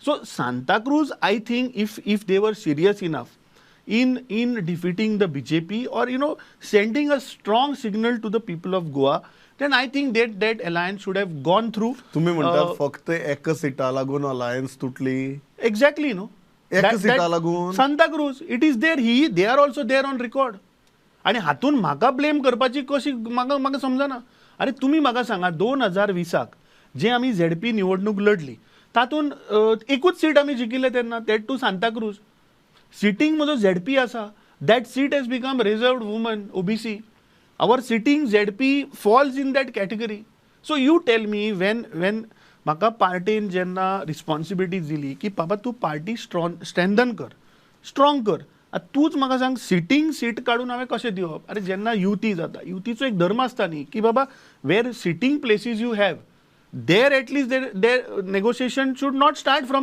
So Santacruz, I think if they were serious enough in defeating the BJP or sending a strong signal to the people of Goa, then I think that that alliance should have gone through. तुम्ही म्हणतात फक्त एका सिटा लागून alliance तुटली. Exactly, no. एका सिटा लागून? Santacruz, it is there. He they are also there on record. आणि हातून म्हाका ब्लेम करपाची कशी, म्हाका समजना. अरे, तुमी म्हाका सांगा, 2020साक जे आमी झेडपी निवडणूक लढली, तातूंत एकूच सीट आमी जिखिल्ले तेन्ना, that to Santacruz. Sitting म्हजो झेडपी आसा, that seat has become reserved woman, OBC. Our sitting ZP falls in that category. So you tell me, when म्हाका पार्टेन जेन्ना रिस्पॉन्सिबिलिटी दिली की बाबा, तूं पार्टी स्ट्रेंथन कर, स्ट्रॉंग कर, आतां तूंच म्हाका सांग, सिटींग सीट काडून हांवें कशें दिवप? अरे, जेन्ना युती जाता, युतीचो एक धर्म आसता न्ही की बाबा, where sitting places you have there, at least there negotiation should not start from